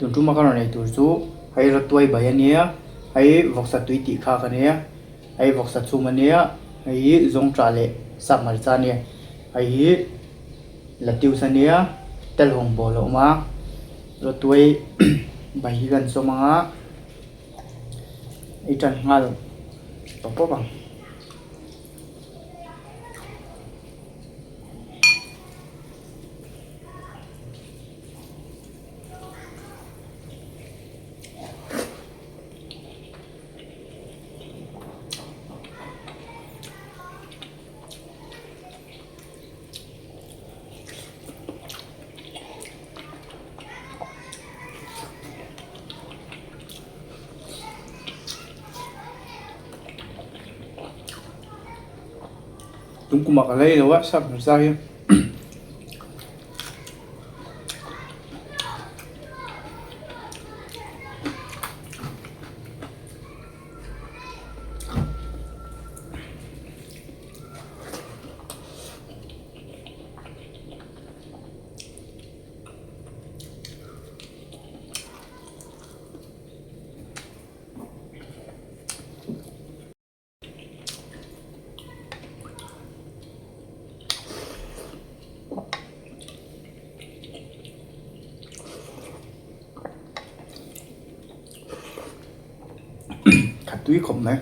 Tun tuma ka rawn ei tur chu hei rawtuai bai a nia, hei vawksa tui tih khak a nia, hei vawksa chhum a nia, hei hi zawngṭah leh sap hmarcha a nia, hei hi lettuce a nia, telhawng bawl a awm a, rawtuai bai hi kan sawm ang a, ei ṭan nghal pawp pawp ang. Tum kumah ka lei lo a sap hmasa hi. Khat tui khawp mai.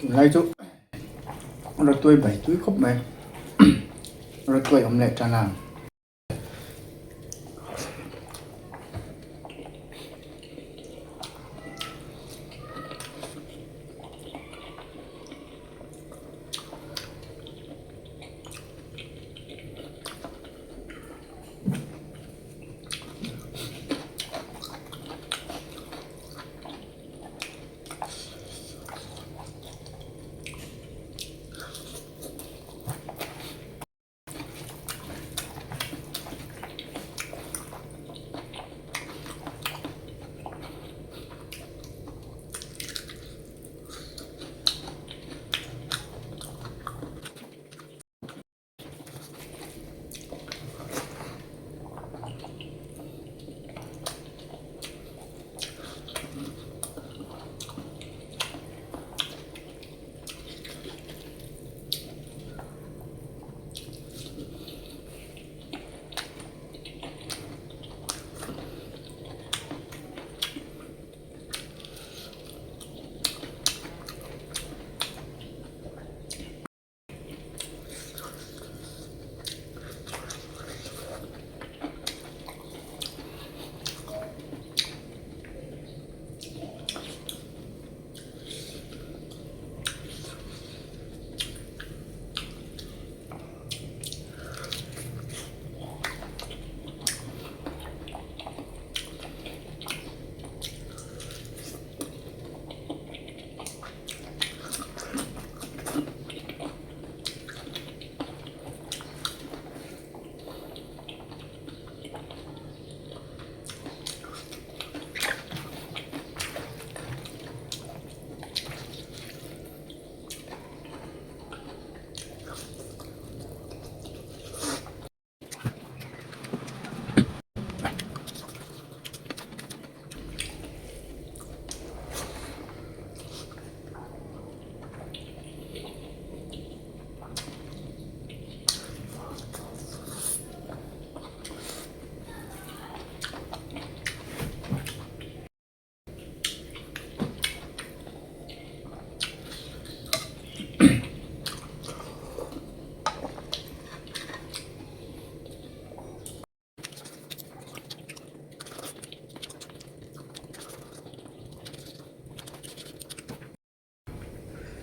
Tunlai chu rawtuai bai tui khawp mai rawtuai awm leh tan a.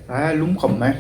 A lum khawp mai.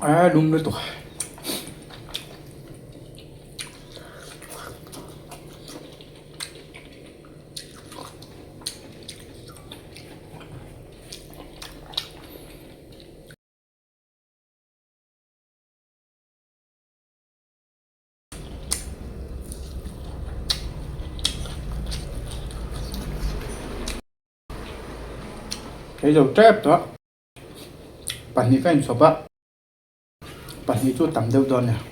A lum lutuk. Ei zo tep tawh pahnih ka inchhawp a pahnih chu tam deuh dawn a ni.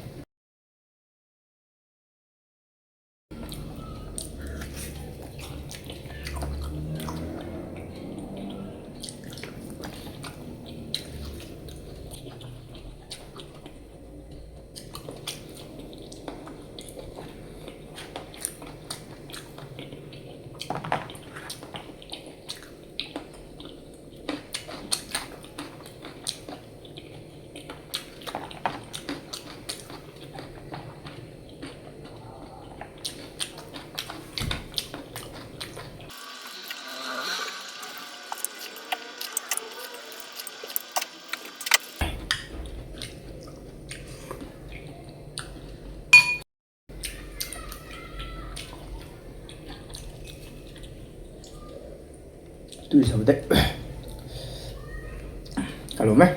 Tui zo daih ka lawm e.